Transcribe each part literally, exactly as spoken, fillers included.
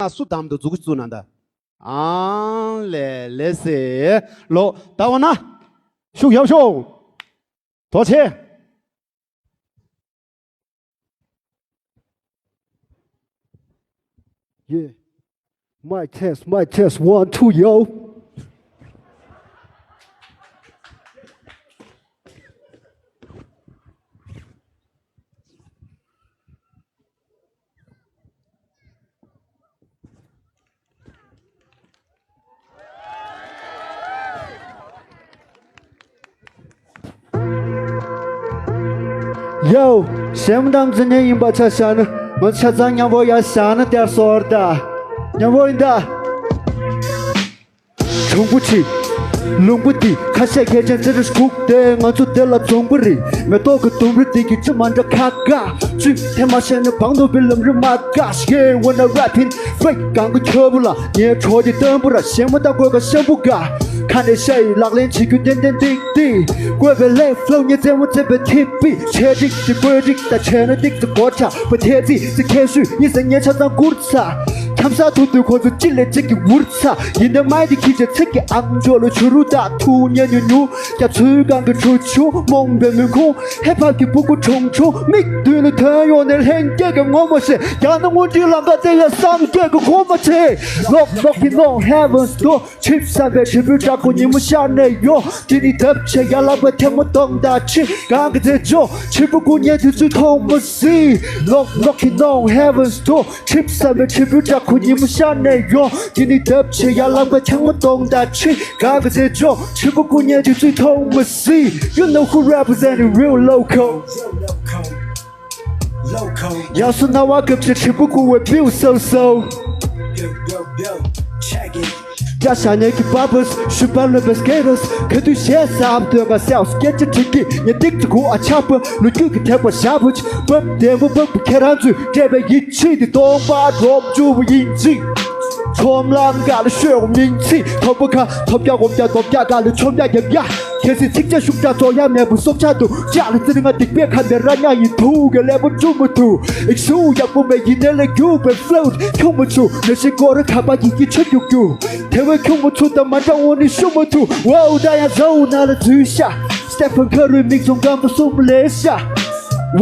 ན་སུ་དམ་དུ་འཛུགས་ཀྱི་བཙུགས་ན་ད། ཨང་ལེ་ལེ་སེ་ལོ་ད་འོ་ན། ཤུགས་ཡག་ཤོག་ཐོ་ཆེ། Yeah. Mic test, mic test, one, two, yo. ཡའོ། གཞན་མ་དང་འཛིན་ཉེ་ཡིན་པ་ཆ་བཞག་ན། ང་ཆ་ཚང་མཉམ་པོ་ཡར་བཞག་ན་དེར་སོར་ད། མཉམ་པོ་ཡིན་ད། གྲོང་པོ་ཆེ། ལུང་པ་འདི་ཁ་ཤས་མཁས་ཅན་ཚེ་རིང་ཁུག་སྟེ། ང་ཚོ་འདི་ལ་རྫོང་པ་རེད། མེ་ཏོག་གི་ལྡུམ་ར་འདི་གི་ཅི་མ་འདྲ་ཁ་དགའ། ཅུས་ཐེ་མ་ཤེས་ན་བང་དུ་བི་ལམ་རི་མ་དགའ། Yeah, wanna rap in fake གང་གི་ཁྱོ་བུ་ལ། ངའི་གྲོགས་དེ་སྟོན་པུ་ར། གཞན་མ་ད་དགོས་ག་ཤམ་བུ་ག་ཁ་ནས་ཤ་ཡི་ལག་ལེན་བྱེད་རྒྱུ་ཏན་ཏན་ཏིག་ཏིག་བཀོད་པའི་ལེགས་ཕློ་ངའི་རྩེད་མོ་རྩེད་པའི་ཐིབ་པི་ཆེ་ཏིག་ཏི་བཀོད་རིགས་ད་ཆེ་ན་ཏིག་ཏི་གོ་ཆ་པ་ཐེ་ཙི་ཙི་ཁེ་ཤུ་ཡི་ཟ་ངའི་ཆ་ཚང་བཀུར་ཚ། འཁྱམ་ས་ཐུག་དུས་ཁོ་ཚོ་ཅི་ལས་ཅིག་གི་འུར་ཚ། ཡིན་ད་མའི་དི་ཁྱི་ཆེ་ཚིག་གི་ཨམ་ཅོག་ལོ་ཆུ་རུ་ད་ཐུག་ཉེ་ཉུ་ཉུ། རྒྱ་མཚོའི་སྒང་གི་ཆུ་ཆུ་རྨོངས་པའི་མུན་ཁུང་། ཧེ་བག་གི་སྤུ་གུ་ཆུང་ཆུང་། མིག་མདུན་ལ་ཐོན་ཡོང་ནས་ལྷན་སྐྱེས་ཀྱི་ངོ་མ་ཤེས། རྒྱ་ནག་དངོས་འབྲེལ་ལམ་ཁ་བཙལ་ཡ་བསམ་སྐྱེས་ཀྱི་ཁོ་མ་ཆེ། Knock knocking on heaven's door། ཆིབས་བསམ་པའི་དྲིལ་བུའི་བྲག་ཁུ་ཉིན་མོ་ཤར་ནས་ཡོང་། དེ་ནི་འདབ་ཆེ་ཡར་ལངས་པའི་ཐལ་མོ་སྟོང་དང་ཕྱེད་གང་གི་རྩེད་འཇོ། དྲིལ་བུ་ཀུ་ཉལ་དུས་ཚོད་མཐོང་མ་སྲིད། Knock knocking on heaven's door། ཆིབས་བསམ་པའི་དྲིལ་བུའི་བྲག་ཁུ་ཉིན་མོ་ཤར་ནས་ཡོང་། དེ་ནི་འདབ་ཆེ་ཡར་ལངས་པའི་ཐལ་མོ་སྟོང་དང་ཕྱེད་གང་གི་རྩེད་འཇོ། དྲིལ་བུ་ཀུ་ཉལ་དུས་ཚོད་མཐོང་མ་སྲིད། You know who representing real local། ཡང་སུ་ན་བ་སྐབས་ཀྱི་དྲིལ་བུ་ཀུ་བའི་བེའུ་སོ་སོ། རྒྱ་ཞྭ་ཉལ་གྱི་བ་བུས་ཤུ་པར་ལོ་པའི་སྐེ་རུས་ག་དུས་ཞེས་སབ་སྟོན་ག་སེའུ་སྐད་ཆ་དྲི་གི་ཉེ་ཏིག་ཏུ་གུ་ཨ་ཆག་པ་ལོ་རྒྱུས་ཀྱི་ཐེག་པ་ཞབས་བུ་ཆི་བབ་བདེན་པོ་བབ་ཁྱེད་རང་ཚོས་སྤྲད་པའི་ཡིད་ཆེས་དེ་སྟོང་པ་སྒྲོམ་བཅུ་བོ་ཡིན་ཅིང་། ཁྲོམ་ལམ་འགའ་ལ་ཤོད་མིན་ཚིག་ཐོབ་པ་ཁ་ཐོབ་རྒྱག་གོམ་རྒྱག་རྡོབ་རྒྱག་འགའ་ལ་ཆོམ་རྒྱག་རྒྱབ་རྒྱག་ཁྱེད་སྲིད་ཚིག་བཅད་ཤུགས་དྲག་ཚོགས་ཡ་མེད་པོ་སྲོག་ཆགས་འདུག་ཅག་ལ་ཙི་རི་ང་སྡིག་པའི་ཁ་འདེར་ར་ཉག་ཡིན་ཐུག་གི་ཀླད་པོ་བཅུ་མ་ཐུག་ཨིག་སུ་ཡག་པོ་མེད་ཡིན་ནའི་ལས་རྒྱུ་བའི་ཕློད་ཁྱུང་མ་ཆུ་མེ་ཤི་ཀོ་རི་ཁ་པ་ཡི་གི་ཆུ་རྒྱུག་རྒྱུ། དེ་བས་ཁྱུང་མ་ཆུ་དང་མ་འདྲ་འོ་ནི་ཤུ་མ་ཐུག་ཝའོ་ད་ཡང་ཟའུ་ན་ལ་འཛུལ་ཤ། སྟེ་ཕན་ཁ་རུའི་མིག་ཚོང་སྒམ་པོ་གསུམ་ལས་ཤ།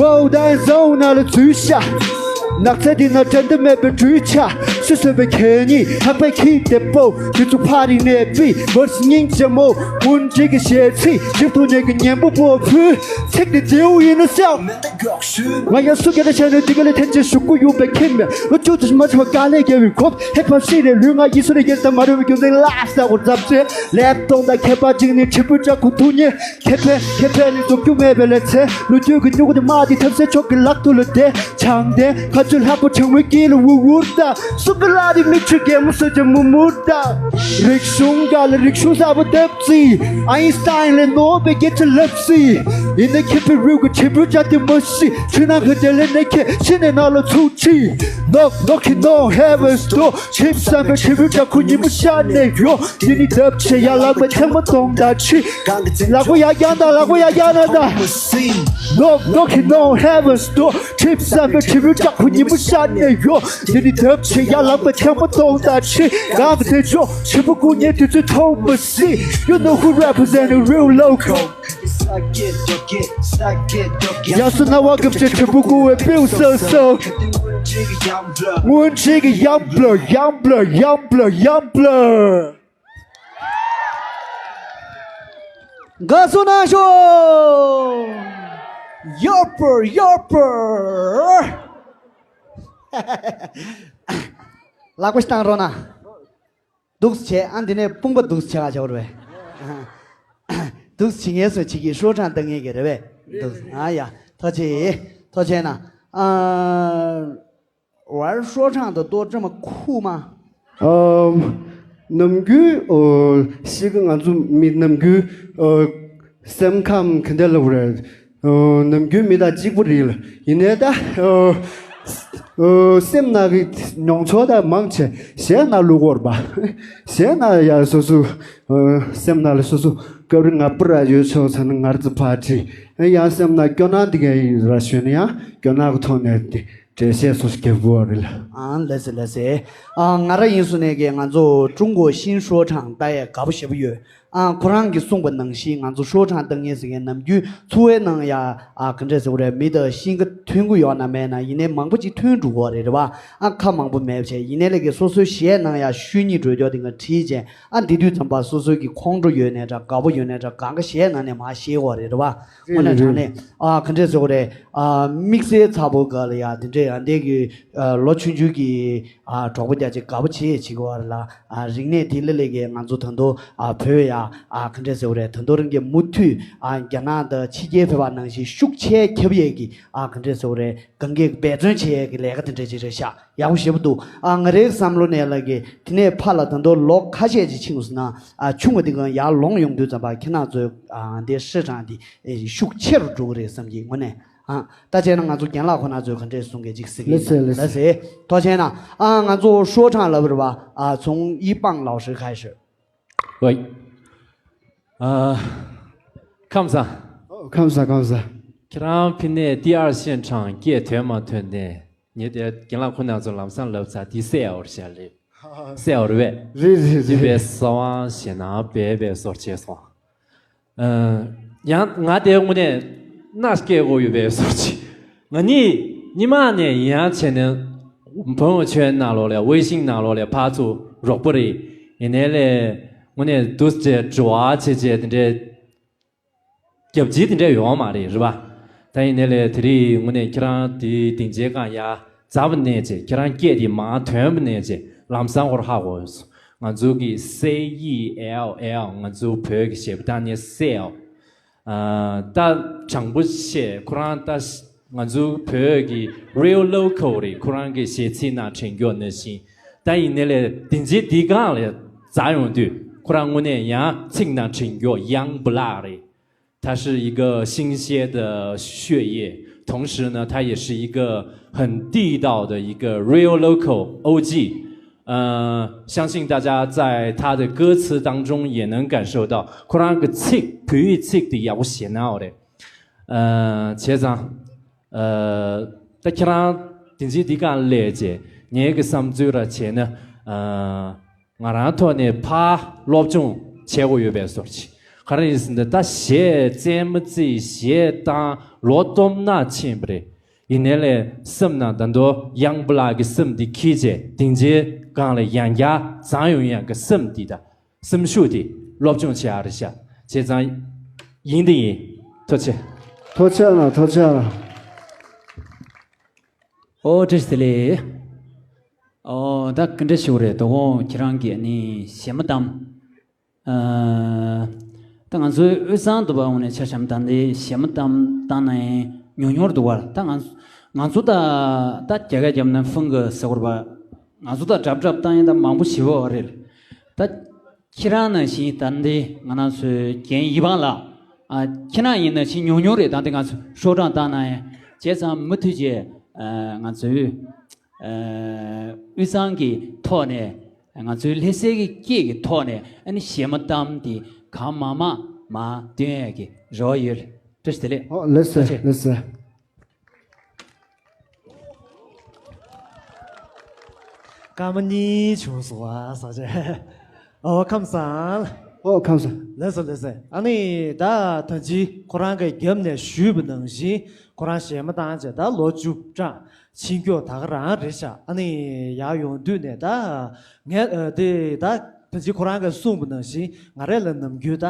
ཝའོ་ད་ཡང་ཟའུ་ན་ལ་འཛུལ་ཤ། ནགས་ཚལ་འདི་ན་དྲན་འདི་མེད་པའི་འགྲུལ་ཆ། སུ་གསོན་པའི་གད་སྙིགས་ཧག་པའི་ཁྱི་དེ་པོ། དུས་ཚོད་ཕ་རི་ནས་པི་བར་སྙིང་རྗེ་མོ། དབུ་འབྲི་གི་གཞས་ཚིག་ཞིབ་ཏུ་ཉན་གི་ཉན་པོ་པོ་ཕུ། ཚིག་འདི་རྫིའུ་ཡིན་ན་སེའུ། ང་ཡང་སུ་ག་ལ་བྱས་ནས་འདི་ག་ལ་འཐེན་ཆེ་ཞུ་སྐུ་ཡོང་པའི་ཁྱིམ་མེད་ལོ་བཅུ་དུ་མ་ཆོག་དཀའ་ལས་རྒྱལ་བའི་ཁོབ་ཧེ་ཕབ་ཤི་རེ་ལུས་ང་ཡིད་སུ་རེ་རྒྱལ་ད་མ་རུ་བའི་རྒྱུ་མཚན་ལ་ས་འོར་ཛབ་ཆེ་ལེབ་གཏོང་དང་ཁྱད་པར་ཅིག་ནི་དྲིལ་བུ་བྲག་ཁུ་ཐུག་ཉེ། ཁེ་ཕན་ཁེ་ཕན་ནི་རྫོགས་རྒྱུ་མེད་པའི་ལས་ཚེ་ལོ་རྒྱུས་ཀྱི་སྨྱུ་གུ་དེ་མ་དེ་ཐབས་ཟད་མཆོག་གི་ལག་ཏུ་ལ་བདེ་བྱང་ལྡན་ཁ་ཆུ་ལྷག་པོ་བྱང་མོའི་དཀྱིལ་ལ་འུར་འུར་ད་སུ་གི་ལ་རི་མིག་ཆུ་རྒན་མོ་སོ་ཅན་མུ་མུར་ད་རིག་གཞུང་ག་ལ་རིག་གཞུང་གསར་པ་བཏབ་རྩིས་ཨ་ཡིན་སྟ་ཡིན་ལས་ནོར་བའི་སྐད་ཆ་ལབ་སྲིད་ཡིན་ན་ཁེ་ཕི་རིའུ་གི་དྲིལ་བུ་བྱ་དེ་མ་ཤི་ཆུ་ནང་གི་དེ་ལས་ནས་ཁེ་ཤི་ནས་ན་ལ་ཚུགས་ཆི་ནོག་ནོག་ཁི་ནོག་ཧེ་ཝན་སི་ཌོ། ཆིབས་བསམ་པའི་དྲིལ་བུ་བྱ་ཁུ་ཉི་མ་ཤར་ནས་ཡོང་། དེ་ནི་འདབ་ཆེ་ཡར་ལངས་པའི་ཐེངས་མ་སྟོང་དང་ཕྱེད། ལག་པ་ཡར་བརྐྱངས་དང་ལག་པ་ཡར་བརྐྱངས་དང་། Knock knocking on heaven's door. ཆིབས་བསམ་པའི་དྲིལ་བུ་བྱ་ཁུ་ཉི་མ་ཤར་ནས་ཡོང་། དེ་ནི་འདབ་ཆེ་ཡར་ལངས་པའི་ཐེངས་མ་སྟོང་དང་ཕྱེད། གང་གི་དེ་ཆོག་ཆིབས་པ་ཀུ་ཉེ་དུས་ཚོད་ཐོག་མ་སྲིད། You know who representing real local. ཡ་སུ་ན་བ་གབ་ཆེ་དྲིལ་བུ་ཀུ་བའི་པིའུ་སོ་སོ། སྔོན་ཆད་ཀྱི་ཡང་བློ་ཡང་བློ་ཡང་བློ་ཡང་བློ། དགའ་བསུ་གནང་ཤོག་ཡོར་པར་ཡོར་པར། ལག་པ་ཞིག་བཏང་རོགས་གནང་། འདུག་སེ་བྱས་ཨ་འདི་ནས་དཔུང་པ་འདུག་སེ་བྱས་ག་བྱ་བ་རེད་པས། འདུག་སེ་བྱེད་ངེས་སོ་བྱེད་ཀྱི་ཧྲོ་ཁྲང་བཏང་ངེས་ཀྱི་རེད་པས། འདུག་ཨ་ཡ་ཐོ་ཆེ་ཐོ་ཆེ་ན་ཨ་ཝར་ཧྲོ་ཁྲང་དུ་ཏོ་ཅི་མ་ཁུ་མ། ཨམ། ནམ་རྒྱུན་ཨོ་ཤི་གི་ང་ཚོ་མི་ནམ་རྒྱུན་ཨོ་སེམས་ཁམས་ག་འདྲ་ལབ་རེད། ཨོ་ནམ་རྒྱུན་མི་དང་གཅིག་པ་རེད་ལ་ཡིན་ནའི་ད་ཨོ་ཨོ་སེམས་ནང་གི་མྱོང་ཚོར་ད་མང་ཆེ་གཞས་ནང་བླུག་གོ་ར་པ། གཞས་ནང་ཡ་སོ་སོ་ཨོ་སེམས་ནང་ལ་སོ་སོ་སྐབས་རེ་ང་པུ་ར་ཡོད་ཆོག་ཚ་ན་ངར་ཙི་ཕ་ཁྲི་ཡང་སེམས་ནང་སྐྱོ་སྣང་འདི་ག་ཡིན་ར་ཞོན་ཡང་སྐྱོ་སྣང་གི་ཐོག་ནས་དེ། འགྲེལ་བཤད་སོགས་ཤིག་རྒྱབ་དགོས་པ་རེད་ལ། ཨང་། ལགས་སེ་ལགས་སེ། ཨང་། ང་རང་ཡིན་སོང་ནས་ཀྱི་ང་ཚོ་ཀྲུང་གོ་ཤིན་ཧྲོ་ཁྲང་ལྟ་ཡས་དགའ་པོ་ཞེ་པོ་ཡོད། ཨང་། ཁོ་རང་གིས་གསུངས་པ་ནང་བཞིན་ང་ཚོ་ཧྲོ་ཁྲང་བཏང་མཁན་ཟེར་མཁན་ནམ་རྒྱུན་འཚོ་བའི་ནང་ཡ། ཨ། ག་འདྲས་ཟེར་དགོས་རེད། མི་དང་ཤིང་ཁ་ཐོན་གི་ཡོད་ན་མེད་ན་ཡིན་ནའི་མང་པོ་ཅིག་ཐོན་འགྲོ་གི་རེད། རེད་པ། ཨ། ཁ་མང་པོ་མེད་བྱས་ཡིན་ནའི་ལས་ཀྱི་སོ་སོའི་གཞས་ནང་ཡ་ཤུལ་གཉིས་འགྲོ་རྒྱུ་དེ་འགའ་བྲིས་བྱས། ཨ། འདི་དུས་ཙམ་པ་སོ་སོའི་གི་ཁོང་ཁྲོ་ཡོད་ནའི་འདྲ། དགའ་པོ་ཡོད་ནའི་འདྲ། གང་ག་གཞས་ནང་ནས་མར་ཤེས་དགོས་རེད། རེད་པ། དངོས་གནས་དྲང་གནས། ཨ། ག་འདྲས་ཟེར་དགོས་རེད། ཨ། དམིགས་བསལ་ཚ་བོ་ག་ལ་ཡ་དེ་འདྲས་ཡ་འདས་ཀྱི། ཨ། ལོ་ཆུང་ཆུང་གི། ཨ། གྲོགས་པོ་རྒྱ་ཆེ་དགའ་པོ་བྱེད་བྱེད་དགོས་པ་རེད་ལ། ཨ། རིག་གནས་དེ་ལ་ལས་ཀའི་ང་ཚོ་ད་དུང་། ཨ། བོད་ཡ། ཨ། ག་འདྲས་ཟེར་དགོས་རེད། ད་དུང་རང་གི་མུ་མཐུད། ཨ། རྒྱ་ནག་དང་ཕྱི་རྒྱལ་བོད་པ་ནང་བཞིན་ཤུགས་ཆེ་ཁྱབ་ཡས་ཀྱི། ཨ། ག་འདྲས་ཟེར་དགོས་རེད། གང་གས་འབད་བརྩོན་བྱེད་ཡས་ཀྱི་ལས་ཀ་དེ་འདྲས་ཅིག་རེད་ཤག་ཡག་པོ་ཞེ་པོ་འདུག་ཨ། ང་རའི་བསམ་བློ་ནས་ལ་གི་དེ་ནས་ཕར་ལ་ད་དུང་ལོ་ཁ་ཤས་ཅིག་ཕྱིན་སོང་ན། ཨ། ཆུང་བ་འདི་གང་ཡར་ལོངས་ཡོང་དུས་ཙམ་པ་ཁྱེད་རང་ཚོའི། ཨ། འདི་ཧྲོ་ཁྲང་འདི་ཤུགས་ཆེ་རུ་འགྲོ་གི་རེད་བསམ་གྱི་དངོས་གནས། ཨ། ད་བྱས་ན་ང་ཚོ་རྒན་ལགས་ཁོ་ན་ཚོས་ག་འདྲས་གསུང་གི་ཅིག་གཟིགས་ཡིན། ལགས་སེ། ལགས་སེ། ཐུགས་རྗེ་གནང་། ཨ། ང་ཚོ་ཧྲོ་ཁྲང་ལབ་རེད་པ། ཨ། ཚོང་ཡིག་པང་ལའོ་ཧྲི་ཁ་ཧྲི། ཨོའི། ཨ། ཁམས་བཟང་། ཨོ། ཁམས་བཟང་། ཁམས་བཟང་། ཁྱེད་རང་ཕི་ནས་第二现场 སྐད་ཐོན་མ་ཐོན་ནས་ངས་དེ་རྒན་ལགས་ཁོ་ན་ཚོ་ལམ་སང་ལབ་ཚར། དེ་སད་འོར་བཞག་རེད། སད་འོར་བས། རེད་རེད་དེ་རེད། བས་སོང་ཞེ་ན་བས་བས་སོར་བྱས་སོང་། ཨ། ཡང་ང་དེ་དངོས་གནས་མནའ་སྐྱེལ་དགོས་ཡོད་པའི་བཟོ་ཅིག་ང་ནི་སྔོན་མ་ནས་ཡིན་ཡང་བྱས་ནས་བོན་ཆོས་ནང་ལོགས་ལས་ཝེ་ཤིང་ནང་ལོགས་ལས་ཕར་ཚུར་རོགས་པ་རེད། ཡིན་ནའི་ལས་དངོས་གནས་འདུག་སེ་དྲི་བ་བྱས་བྱས་དེ་འདྲའི་རྒྱབ་ཇི་དེ་འདྲ་ཡོང་མ་རེད། རེད་པ། ད་ཡིན་ནའི་ལས་དེ་རིང་དངོས་གནས་ཁྱེད་རང་དེ་སྡིངས་ཆའི་སྒང་ཡ་འཛེགས་པ་ནས་བྱས། ཁྱེད་རང་སྐད་དེ་མར་ཐོན་པ་ནས་བྱས་ལམ་སང་ཧོར་ཧ་གོ་སོང་། ང་ཚོ་གི་སེ་ཡི་ཨེལ་ཨེལ། ང་ཚོ་བོད་ཀྱི་གཞས་པ་དང་ནི་སེལ། ཨ། ད་དྲང་པོ་བཤད། ཁོ་རང་ད་ང་ཚོ་བོད་ཀྱི་རི་ཡལ་ལོ་ཁལ་རེད། ཁོ་རང་གི་གཞས་ཚིག་ནང་བྲིས་ཀྱོག་ནང་བཞིན། ད་ཡིན་ནའི་ལས་སྡིངས་ཆའི་འདི་སྒང་ལ་འཛེགས་ཡོང་དུས་ཁོ་རང་དངོས་གནས་ཡང་ཚིག་ནང་བྲིས་ཀྱོག་ཡང་བུ་ལག་རེད། 它是一个新鲜的血液，同时呢，它也是一个很地道的一个 real local O G。呃，相信大家在他的歌词当中也能感受到，ཁོ་རང་གི་ཚིག་བོད་ཡིག་ཚིག་དེ་ཡག་པོ་ཤེས་ན་འོ་རེད། ཨ། བྱས་ཙང་། ཨ། ད་ཁྱེད་རང་དེ་འཛིན་འདི་གང་ལས་བྱས་ངའི་གི་བསམ་ཚུལ་ར་བྱས་ན། ཨ། ང་རང་ཐོག་ནས་ཕར་སློབ་སྦྱོང་བྱེད་དགོས་ཡོད་པའི་བཟོ་ཅིག་ག་རེ་ཡིན་ཟེར་ན་ད་གཞས་རྩེད་མོ་རྩེ། གཞས་བཏང་། ལོ་སྟོང་ནང་ཕྱིན་པ་རེད། ཡིན་ནའི་ལས་སེམས་ནང་ད་དུང་ཡང་བུ་ལག་གི་སེམས་འདི་འཁྱེར་བྱས་སྡིངས་ཆའི་སྒང་ལ་ཡང་བསྐྱར་འཛེགས་ཡོང་ཡག་གི་སེམས་འདི་དང་། སེམས་ཤུགས་དེ་སློབ་སྦྱོང་བྱེད་ཡག་རེད་ཤག་བྱས་ཙང་ཡིན་དེ་ཡིན། ཐུགས་རྗེ་ཆེ། ཐུགས་རྗེ་གནང་། ཐུགས་རྗེ་གནང་། ཨོ། བཀྲ་ཤིས་བདེ་ལེགས། ཨོ། ད་ག་འདྲ་ཞུ་དགོས་རེད། དོ་དགོང་ཁྱེད་རང་གིས་ནི་གཞས་མ་བཏང་། ཨ། ད་ང་ཚོའི་དབུས་གཙང་དུ་བ་འོང་ནས་ཆ་བཞག་ན་ད་འདི་གཞས་མ་བཏང་བཏང་ན་ཡང་ཉུང་ཉུང་རེད་འདུག་བ། ད་ང་ང་ཚོ་ད་ད་རྒྱ་སྐད་རྒྱབ་ན་ཧྥུང་གི་ཟེར་དགོས་རེད་པ། ང་ཚོ་ད་སྒྲབ་སྒྲབ་བཏང་ཡིན་ད་མང་པོ་ཞེ་པོ་རེད། ད་ཁྱེད་རང་ནང་བཞིན་ད་འདི་ང་རང་ཚོའི་རྒན་ཡིད་ཕངས་ལགས། ཨ། ཁྱེད་རང་ཡིན་ནང་བཞིན་ཉུང་ཉུང་རེད། ད་འདི་ང་ཚོ་ཧྲོ་ཁྲང་བཏང་ན་ཡང་བྱས་ཙང་མུ་མཐུད་བྱས། ཨ། ང་ཚོའི། ཨ། དབུས་གཙང་གི་ཐོག་ནས་ང་ཚོའི་ལྷ་སའི་གི་སྐད་ཀྱི་ཐོག་ནས་ཨ་ནི་གཞས་མ་བཏང་དེ་གང་མང་མང་མར་བཏོན་ཡས་ཀྱི་རེ་བ་ཡོད། བཀྲ་ཤིས་བདེ་ལེགས། ཨོ། ལགས་སེ། ཐུགས་རྗེ་ཆེ། ལགས་སེ། སྐར་མ་གཉིས་བྱུང་སོང་བ་ཟེར་བྱས། ཨོ། ཁམས་བཟང་། ཨོ། ཁམས་བཟང་། ལགས་སོ། ལགས་སོ། ཨ་ནི་ད་ད་ཅི་ཁོ་རང་གི་རྒྱབ་ནས་ཞུས་པ་ནང་བཞིན་ཁོ་རང་གཞས་མ་བཏང་བྱས་ད་ལོ་བཅུ་གྲངས་ཕྱིན་ཀྱོག་ད་ག་རང་རེད་ཤག་ཨ་ནི་ཡར་ཡོང་དུས་ནས་ད་ངས་དེ་ད་ད་ཅི་ཁོ་རང་གིས་གསུངས་པ་ནང་བཞིན་ང་རས་ལ་ནམ་རྒྱུན་ད་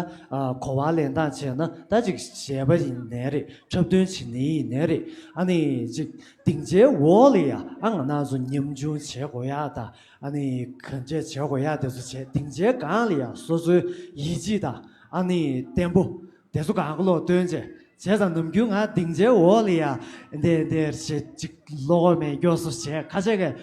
གོ་བ་ལེན་སྟངས་བྱས་ན་ད་ཅིག་གཞས་པ་ཡིན་ནའི་རེད། འཁྲབ་སྟོན་བྱེད་ནི་ཡིན་ནའི་རེད། ཨ་ནི་ཅིག་སྡིངས་ཆའི་འོག་ལ་ཡ་ཨ་ང་རང་ཚོ་ཉམ་ཆུང་བྱེད་དགོས་ཡག་དང་། ཨ་ནི་གང་བྱས་བྱེད་དགོས་ཡག་དེ་ཚོ་བྱས། སྡིངས་ཆའི་སྒང་ལ་ཡ་སོ་སོའི་ཡིད་ཆེས་དང་ཨ་ནི་བརྟན་པོ་དེ་ཚོ་གང་ག་ལོག་སྟོན་བྱས། བྱས་ཙང་ནམ་རྒྱུན་ང་སྡིངས་ཆའི་འོག་ལ་ཡ་འདི་འདི་ཞེས་ཅིག་ལོག་མེད་མགྱོགས་སོ་བྱས། ཁ་ཤས་ཀྱིས་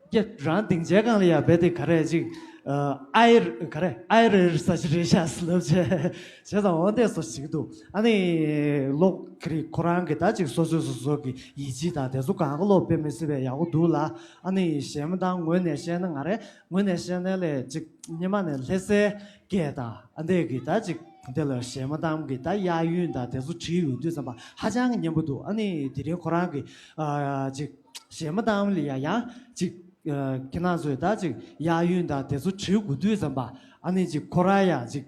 ཀྱེ་རང་སྡིངས་ཆའི་སྒང་ལ་ཡ་རྦད་དེ་ག་རེ་ཅིག་ཨ་ཨའི་ག་རེ་ཨའི་རེ་རེ་ཟ་ཅི་རེད་ཤག་ཟེར་ལབ་བྱས། བྱས་ཙང་འོ་འདི་སོ་ཞིག་འདུག་ཨ་ནི་ལོག་གི་རེད། ཁོ་རང་གི་ད་ཅིག་སོ་སོའི་སོ་སོ་གི་ཡིད་ཆེས་དང་དེ་ཚོ་གང་ག་ལོག་དཔེ་མི་སྲིད་པའི་ཡག་པོ་འདུག་ལ། ཨ་ནི་གཞས་མ་བཏང་ངོས་ནས་བཤད་ན་ང་རེ་ངོས་ནས་བཤད་ན་ལས་ཅིག་སྔོན་མ་ནས་ལྷ་སའི་སྐད་དང་ཨ་འདས་ཀྱི་ད་ཅིག་འདི་ལ་གཞས་མ་བཏང་གི་ད་གཡས་གཡོན་དང་དེ་ཚོ་བྲིས་ཡོང་དུས་ཙམ་པ་ཧ་ཅང་གི་སྙན་པོ་འདུག་ཨ་ནི་དེ་རིང་ཁོ་རང་གི་ཨ་ཅིག་ གཞས་མ་བཏང་ལ་ཡ་ཡང་ཅིག་ཁྱེད་རང་ཚོས་ད་ཅིག་གཡས་གཡོན་དང་དེ་ཚོ་བྲིས་དགོས་དུས་ཙམ་པ་ཨ་ནི་ཅིག་ཁོ་རང་ཡ་ཅིག་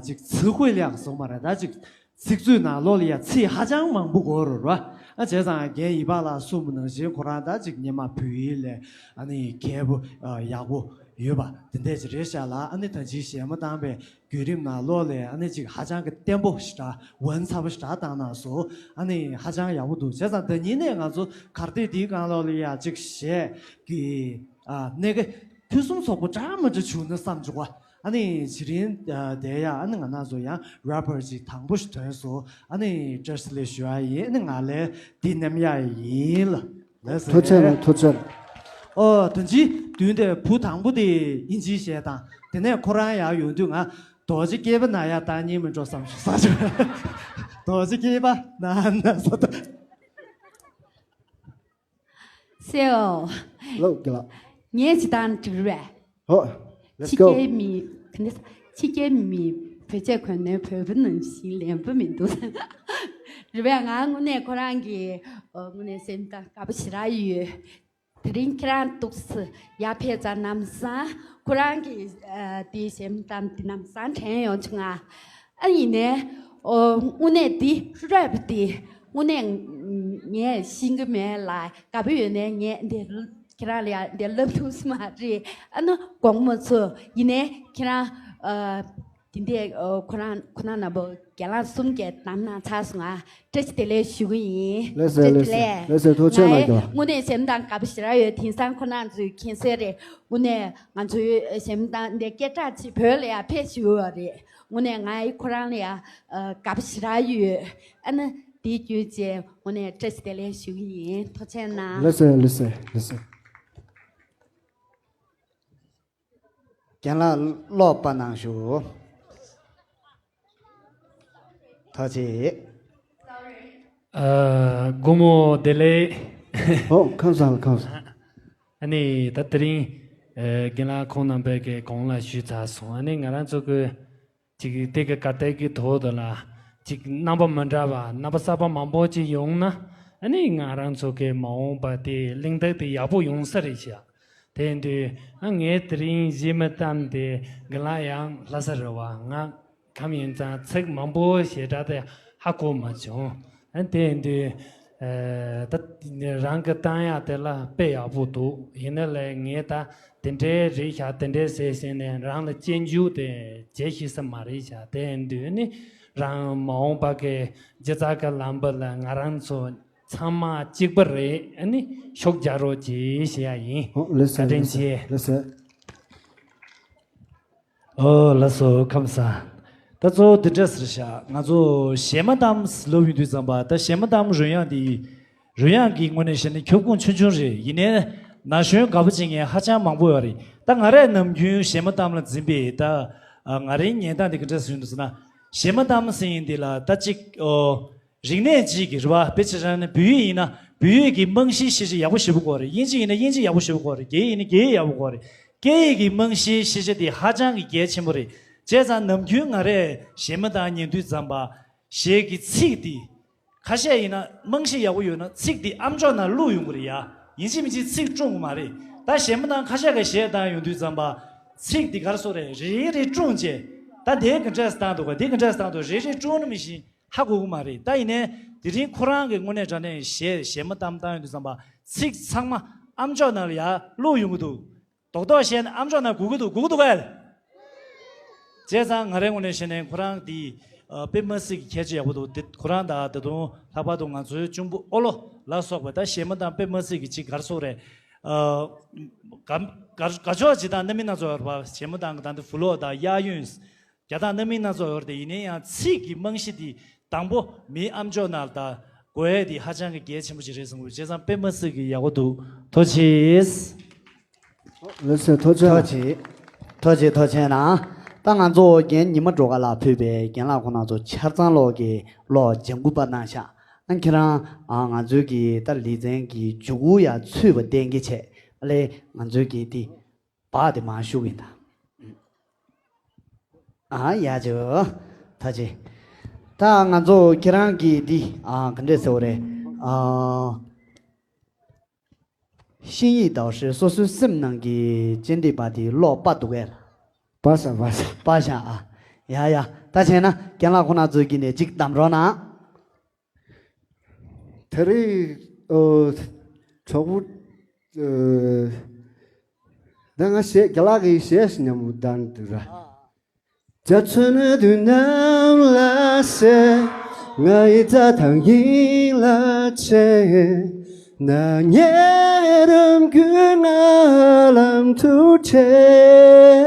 ཅིག་词汇量སོང་མ་རེད། ད་ཅིག་ཚིག་མཛོད་ནང་ལོགས་ལ་ཡ་ཚིག་ཧ་ཅང་མང་པོ་དགོས་རེད་ར། ཨ་བྱས་ཙང་རྒན་ཡིད་འཕགས་ལགས་གསུངས་པ་ནང་བཞིན་ཁོ་རང་ད་ཅིག་སྔོན་མ་བོད་ཡིག་ལ་ཨ་ནི་མཁས་པོ་ཡག་པོ་ཡོད་པ་དེ་འདྲས་ཅིག་རེད་ཤག་ལ། ཨ་ནི་ད་ཅིག་གཞས་མ་བཏང་པའི་བརྒྱུད་རིམ་ནང་ལོགས་ལ་ཨ་ནི་ཅིག་ཧ་ཅང་གི་བརྟན་པོ་ཞེ་དྲག་ཝན་ཚ་པོ་ཞེ་དྲག་བཏང་གནང་སོང་། ཨ་ནི་ཧ་ཅང་ཡག་པོ་འདུག་བྱས་ཙང་ད་ཉིན་ནས་ང་ཚོ་གར་སྟེགས་འདིའི་སྒང་ལོགས་ལ་ཡ་ཅིག་གཞས་ཀྱི་ཨ་གནས་ཀ་ཕུན་སུམ་ཚོགས་པོ་འདྲ་མི་འདྲ་བྱུང་ན་བསམ་བྱུང་བ། ཨ་ནི་དེ་རིང་དེ་ཡ་ཨ་ནི་ང་རང་ཚོ་ཡང་རེ་པར་ཅིག་དང་པོ་ཞིག་ཐོན་སོང་། ཨ་ནི་བཀྲ་ཤིས་བདེ་ལེགས་ཞུ་ཡ་ཡིན། ཨ་ནི་ང་ལ་འདི་མཉམ་ཡ་ཡིན་ལ། ལགས་སོ། ཐུགས་རྗེ་ཆེ་ལགས། ཐུགས་རྗེ་ཆེ་ལགས། ཨོ་ད་ཅི་བདུན་དེ་བུ་དང་པོ་དེ་ཨིན་ཇིའི་གཞས་དང་དེ་ནས་ཁོ་རང་ཡར་ཡོང་དུས་ང་རྡོ་རྗེ་སྐྱེས་པ་ན་ཡ་བཏང་སྙིང་མི་འདོད་བསམ་བྱུང་ས་བྱུང་། རྡོ་རྗེ་སྐྱེས་པ་ན་ན་ས་ད། སེའོ། ལོ་གི་ལ། ངས་ཅི་དང་འགྲིག་རེད། ཧོ། Let's go། ཕྱི་རྒྱལ་མི་ག་ནས་ཕྱི་རྒྱལ་མི་བོད་ཆས་གོན་ནས་བོད་པ་ནང་བཞིན་ལེན་པ་མི་འདུག་རེད་པས། ང་དངོས་གནས་ཁོ་རང་གི་དངོས་གནས་སེམས་ཐག་དཀར་པོ་ཞེ་དྲག་ཡོད། དེ་རིང་ཁྱེད་རང་ཏོག་ཙམ་ཡར་ཕེབས་ཙང་ལམ་སང་ཁོ་རང་གི་དེའི་སེམས་གཏམ་དེ་ལམ་སང་དྲན་ཡོང་བྱུང་ང་། ཨ་ཡིན་ནའི། ཨོ་དངོས་གནས་འདི་རེད་པ་འདི། དངོས་གནས་ངས་ཤེས་ཀྱི་མེད་ལ། དགའ་པོ་ཡོད་ནའི་ངས་འདི་ཁྱེད་རང་ལ་ཡ་འདི་ལབ་ཐུབ་ས་མ་རེད། ཨ་ནི་དགོངས་མ་ཚོམ། ཡིན་ནའི་ཁྱེད་རང་ཨ་འདི་འདྲས་ཨ་ཁོ་རང་ཁོ་རང་རྣམ་པ་རྒན་ལགས་གསུམ་གྱིས་བདམས་གནང་ཚར་སོང་ང་། བཀྲ་ཤིས་བདེ་ལེགས་ཞུ་གི་ཡིན། ལགས་སོ། བཀྲ་ཤིས་ལགས་སོ། བདེ་ལེགས། ལགས་སོ། ཐུགས་རྗེ་ཆེ་གནང་རྒྱུ། ང་ཡི་དངོས་གནས་སེམས་གཏམ་དགའ་པོ་ཞེ་དྲག་ཡོད། དེང་སང་ཁོ་རང་ཚོའི་མཁྱེན་གསལ་རེད། དངོས་གནས་ང་ཚོའི་སེམས་གཏམ་འདི་སྐད་གྲགས་ཆེ་བོད་ལ་ཡང་ཕེབས་ཞུ་བ་རེད། དངོས་གནས་ང་ཡི་ཁོ་རང་ལ་ཡང་ཨ་དགའ་པོ་ཞེ་དྲག་ཡོད། ཨ་ནི་དེའི་བརྒྱུད་བྱས་དངོས་གནས་བཀྲ་ཤིས་བདེ་ལེགས་ཞུ་གི་ཡིན། ཐུགས་རྗེ་གནང་། ལགས་སོ། ལགས་སོ། ལགས་སོ། རྒན་ལགས་ཀློག་པ་གནང་ཞུ། ཐུགས་རྗེ་ཆེ། ཨ། དགོང་མོ་བདེ་ལེགས། ཨོ་ཁམས་བཟང་ཁམས་བཟང་། ཨ་ནི་ད་དེ་རིང་ཨ་རྒན་ལགས་ཁོང་རྣམ་པས་ཀྱི་གོང་ལ་ཞུས་ཚར་སོང་། ཨ་ནི་ང་རང་ཚོ་གི་ཅིག་དེ་གི་གར་སྟེགས་ཀྱི་ཐོག་ཏུ་ལ་ཅིག་རྣམ་པ་མི་འདྲ་བ་རྣམ་པ་གསར་པ་མང་པོ་ཅིག་ཡོང་ན། ཨ་ནི་ང་རང་ཚོ་གི་མ་འོངས་པ་དེ་གླེང་སྟེགས་དེ་ཡག་པོ་ཡོང་ས་རེད་ཤག་དེ་ཡིན་དུས་ཨ་ངས་དེ་རིང་གཞས་མ་བཏང་དེ་རྒན་ལགས་ཡང་ལྷ་ས་རེད་བ། ང་ཁམས་ཡིན་ཙང་ཚིག་མང་པོ་ཞེ་དྲག་དེ་ཧ་གོ་མ་བྱུང་། ཨ་དེ་ཡིན་དུས་ཨ་ད་རང་གི་བཏང་ཡག་དེ་ལ་དཔེ་ཡག་པོ་འདུག་ཡིན་ན་ལས་ངས་ད་དེ་འདྲའི་རེད་ཤག་དེ་འདྲའི་ཟེར་ཟེར་ནས་རང་ལ་སྐྱོན་འཇུག་དེ་བྱེད་ཤེས་ས་མ་རེད་ཤག་དེ་ཡིན་དུས་ནི་རང་མ་འོངས་པ་གི་སྒྱུ་རྩལ་གི་ལམ་བུ་ལ་ང་རང་ཚོ་ཚང་མ་གཅིག་པ་རེད། ཨ་ནི་ཤུགས་རྒྱག་རོགས་གྱིས་ཞུ་ཡ་ཡིན། ཨོ་ལགས་སོ། བཀའ་དྲིན་ལགས་སོ། ཆེ། ལགས་སོ། ཨོ་ལགས་སོ། ཁམས་བཟང་། ད་གཙོ་བོ་འདི་འདྲ་ཟེར་ཤག་ང་ཚོ་གཞས་མ་གཏམ་ལབ་ཡོང་དུས་ཙམ་པ་ད་གཞས་མ་གཏམ་རོལ་དབྱངས་འདི་རོལ་དབྱངས་ཀྱི་ངོས་ནས་བཤད་ན་ཁྱབ་ཁོངས་ཆུང་ཆུང་རེད། ཡིན་ནའི་ན་གཞོན་དགའ་པོ་བྱེད་མཁན་ཧ་ཅང་མང་པོ་ཡོད་རེད། ད་ང་རས་ནམ་རྒྱུན་གཞས་མ་གཏམ་ལ་འཛིན་པའི་ད་ང་རའི་ཉན་སྟངས་འདི་ག་འདྲ་ཟེར་ཡོང་དུས་ཟེར་ན། གཞས་མ་གཏམ་ཟེར་མཁན་འདི་ལ་ད་ཅིག་ཨོ། རིག་གནས་གཅིག་གི་རེད་བ། དཔེ་ཆ་བཞག་ན་བོད་ཡིག་ཡིན་ན་བོད་ཡིག་གི་རྨང་གཞིའི་ཤེས་བྱ་ཡག་པོ་ཞེ་པོ་དགོས་རེད། དབྱིན་ཇི་ཡིན་ན་དབྱིན་ཇི་ཡག་པོ་ཞེ་པོ་དགོས་རེད། རྒྱ་ཡིག་ཡིན་ན་རྒྱ་ཡིག་ཡག་པོ་དགོས་རེད། སྐད་ཡིག་གི་རྨང་གཞིའི་ཤེས་བྱ་དེ་ཧ་ཅང་གི་གལ་ཆེན་པོ་རེད། བྱས་ཙང་ནམ་རྒྱུན་ང་རས་གཞས་མ་གཏམ་ཉན་དུས་ཙམ་པ་གཞས་ཀྱི་ཚིག་དེ་ཁ་ཤས་ཡིན་ན་རྨང་གཞི་ཡག་པོ་ཡོད་ན་ཚིག་དེ་ཨམ་ཅོག་ནང་བླུགས་ཡོང་གི་རེད་ཡ། ཡིན་གཅིག་མིན་གཅིག་ཚིག་བཀྲུང་གི་མ་རེད། ད་གཞས་མ་གཏམ་ཁ་ཤས་ཀྱིས་གཞས་བཏང་ཡོང་དུས་ཙམ་པ་ཚིག་དེ་ག་རེ་ཟེར་དགོས་རེད། རེ་རེ་བཀྲུང་བྱས། ད་དེ་ག་འདྲས་བཏང་འདུག་ག་དེ་ག་འདྲས་བཏང་འདུག་རེ་རེ་བཀྲུང་ནི་མི་ཤེས། ཧ་གོ་གི་མ་རེད། ད་ཡིན་ནའི་དེ་རིང་ཁོ་རང་གི་དངོས་གནས་དྲང་གནས་གཞས་གཞས་མ་གཏམ་བཏང་ཡོང་དུས་ཙམ་པ་ཚིག་ཚང་མ་ཨམ་ཅོག་ནང་ལ་ཡར་བླུགས་ཡོང་གི་འདུག་རྡོག་རྡོག་བཤད་ན་ཨམ་ཅོག་ནང་སྒུག་གི་འདུག་སྒུག་གི་འདུག་གས། བྱས་ཙང་ང་རའི་ངོས་ནས་བཤད་ན་ཁོ་རང་འདི་ཨ་དཔེ་མ་སྲིད་ཀྱི་ཁྱད་ཆོས་ཡག་པོ་འདུག་དེ་ཁོ་རང་དང་ད་དུང་ལྷག་པར་དུ་ང་ཚོའི་གཅུང་པོ་ཨོ་ལོ་ལ་སོགས་པ་ད་གཞས་མ་གཏམ་དཔེ་མ་སྲིད་ཀྱི་ཅིག་ག་རེ་ཟེར་དགོས་རེད། ཨ་དགའ་དགའ་དགའ་ཕྱོགས་ཅིག་དང་རྣམ་སྨིན་སྣ་ཚོགས་ཡོད་རེད་པ། གཞས་མ་གཏམ་གྱི་ད་འདི་ཕུ་ལོ་དང་གཡས་གཡོན། རྒྱ་དང་རྣམ་སྨིན་སྣ་ཚོགས་ཡོད་རེད་དེ། ཡིན་ན་ཡང་ཚིག་གི་རྨང་གཞི་འདི་དང་པོ་མིའི་ཨམ་ཅོག་ནང་ལ་ད་དགོས་ཡས་འདི་ཧ་ཅང་གི་གལ་ཆེན་པོ་ཞིག་རེད་བསམ་གི་འདུག་བྱས་ཙང་དཔེ་མ་སྲིད་ཀྱི་ཡག་པོ་འདུག་ཐུགས་རྗེ་ཆེ། ལགས་སོ། ཐུགས་རྗེ་ཆེ། ཐུགས་རྗེ་ཆེ། ཐུགས་རྗེ་ཆེ་གནང་། ད་ང་ཚོ་རྒན་ཉི་མ་སྒྲོལ་དཀར་ལགས་ཕུད་པའི་རྒན་ལགས་ཁོང་རྣམ་ཚོ་ཆ་ཚང་ལོག་གི་ལོག་ལྗང་གུ་པ་གནང་ཤག་ཨ་ཁྱེད་རང་ཨ་ང་ཚོའི་གི་ད་ལེ་ཚན་གྱི་མཇུག་གུ་ཡ་ཚུད་པ་གཏན་འཁེལ་བྱས། ཨ་ལས་ང་ཚོའི་གི་དེ། བག་དེ་མར་ཤུགས་ཡིན་ད། ཨ་ཡ་ཇོ། ཐ་ཆེ། ད་ང་ཚོ་ཁྱེད་རང་གིས་འདི་ཨ་ག་འདྲས་ཟེར་བ་རེད། ཨ་ ཤིང་ཡིག་ཟླ་བ་ཧྲིལ་སོ་སོའི་སེམས་ནང་གི་སྤྱན་འབྲས་པ་དེ་ཀློག་པ་འདུག་གས། པ་ས་པ་ས། པ་ཤ་ཨ། ཡ་ཡ། ད་བྱས་ན་རྒན་ལགས་ཁོ་ན་ཚོའི་གི་ནས་ཅིག་གདམ་རོགས་གནང་། དེ་རིང་ཨོ། གྲོགས་པོ། ཨོ། ད་ང་གཞས་རྒན་ལགས་ཀྱི་གཞས་ཤིག་མཉམ་པོ་བཏང་འདུག་ར། འཇའ་ཚོན་དུས་ནམ་ལ་གསལ། ང་ཡི་རྩྭ་ཐང་ཡིན་ལ་ཆེ། ན་ཉེ་རམ་རྒྱུད་ང་ལམ་དུ་ཁྲིད།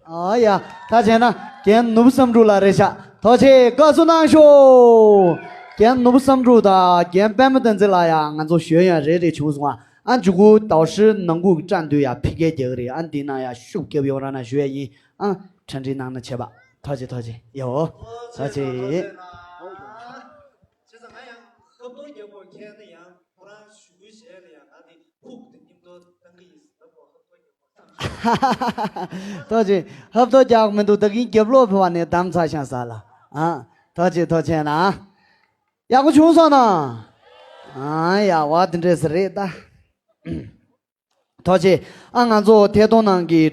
ཨ་ཡ། ད་བྱས་ན་རྒན་ནོར་བུ་བསམ་འགྲུབ་ལགས་རེད་ཤག་ཐུགས་རྗེ་ཆེ། བཀའ་ཟུར་གནང་ཤོག་རྒན་ནོར་བུ་བསམ་འགྲུབ་དང་རྒན་པད་མ་བསྟན་འཛིན་ལགས་ཡ་ང་ཚོ་ཞོལ་ཡ་རེ་རེ་བྱུང་སོང་ཨ། ཨ་མཇུག་གུ་ཟླ་བ་ཧྲིལ་ནང་ཁུག་གི་སྐྲ་འདུལ་ཡ་ཕི་གའི་རྒྱག་གི་རེད། ཨ་འདི་ནང་ཡ་ཤུགས་རྒྱབ་ཡོང་ར་ན་ཞུ་ཡ་ཡིན། ཨ་གྲ་སྒྲིག་གནང་ན་བྱེད་པ། ཐུགས་རྗེ་ཆེ། ཐུགས་རྗེ་ཆེ། ཡ་འོ། ཐུགས་རྗེ་ཆེ། བྱས་ཙང་ང་ཡང་ཧབ་ཐོབ་རྒྱག་དགོས་ཁེལ་ན་ཡང་ཁོ་རང་ཞུ་གི་བྱས་ན་ཡང་ང་དེ་ཁུག་དེ་མཉམ་དུ་བཏང་གི་ཡིན་ཟེར་ལབ་དགོས། ཧབ་ཐོབ་རྒྱག་དགོས་ཐུགས་རྗེ་ཆེ། ཧབ་ཐོབ་རྒྱག་མི་འདུག་ད་གིན་རྒྱབ་ལོག་ཕེབས་པ་ནས་གདམ་ཚར་ཤག་ས་ལ། ཨ་ཐུགས་རྗེ་ཆེ། ཐུགས་རྗེ་ཆེ་གནང་། ཡག་པོ་བྱུང་སོང་ན། ཨ་ཡག་པ་དེ་འདྲས་རེད་ད། ཐུགས་རྗེ་ཆེ། ཨ་ང་ཚོ་ཐད་གཏོང་ནང་གི་